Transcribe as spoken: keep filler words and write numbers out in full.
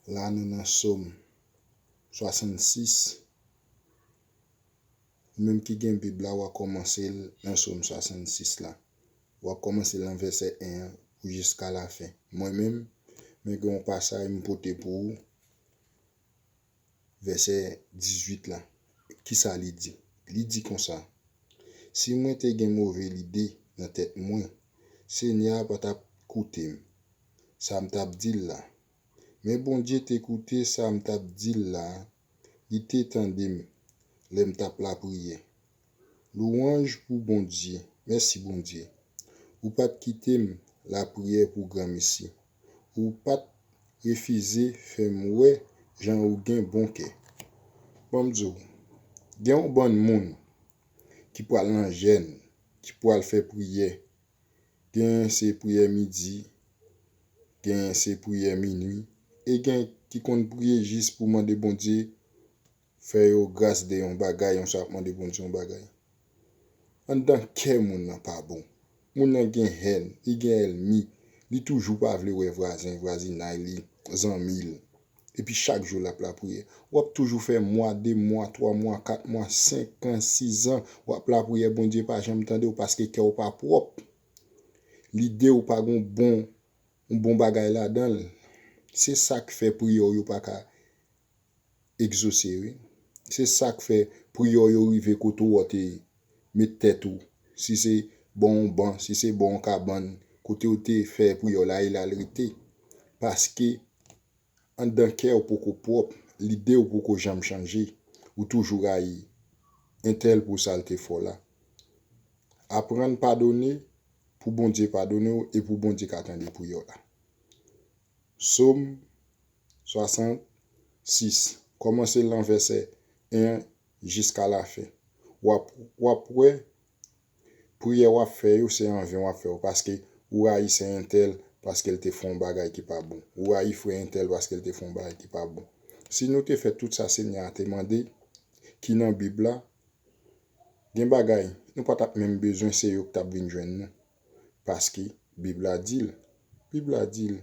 La nou nan Sòm swasannsis. Ou menm ki gen Bib la, w a kòmanse l nan Sòm swasannsis la. W a kòmanse l nan vèsè en an pou jiska lafen. Mwen menm, mwen gen yon pasaj m pote pou ou, vèsè dizuit la. Kisa li di? Li di konsa: "Si mwen te gen move lide nan tèt mwen, Senyè a pa t ap koute m, sa m t ap di l la. Men Bondye te koute sa m t ap di l la, li te tande m lè m t ap lapriyè." Louwanj pou Bondye. Mèsi, Bondye. Ou pa t kite m lapriyè pou granmesi. Ou pa t refize fè m wè jan ou gen bon kè. Ban m di w, gen yon bann moun ki pral nan jèn, ki pral fè priyè. Gen se priyè midi, gen se priyè minui, e gen ki konn priye jis pou mande Bondye fè yo gras de yon bagay, yon sa ap mande Bondye yon bagay. Anndan kè moun nan pa bon. Moun nan gen hèn, li gen ènmi, li toujou pa vle wè vwazen, vwazinay li, zanmi l. Epi chak jou l ap lapriyè. W ap toujou fè mwa, de mwa, twa mwa, kat mwa, senk an, sis an, w ap lapriyè, Bondye pa janm tande w paske kè w pa pwòp. Lide w pa gon bon, yon bon bagay ladan l. Se sa k fè priyè w yo pa ka egzose, wi. Se sa k fè priyè w yo rive kote w te met tèt ou. Si se bò yon ban, si se bò yon kabann, kote w te fè priyè w la, e la l rete. Paske anndan kè w poko pwòp, lide w poko janm chanje, ou toujou rayi entèl pou sa l te fè w la. Aprann padone pou Bondye padone w e pou Bondye ka tande priyè w la. Sòm swasannsis, kòmanse nan vèsè en jiska lafen. W ap, w ap wè, priyè w ap fè yo, se anven w ap fè yo, paske ou rayi sè entèl paske l te fè yon bagay ki pa bon. Ou rayi frè entèl paske l te fè yon bagay ki pa bon. Si nou te fè tout sa Senyè a te mande, ki nan Bib la, gen bagay, nou pa t ap menm bezwen se yo k t ap vin jwenn nou. Paske Bib la di l. Bib la di l,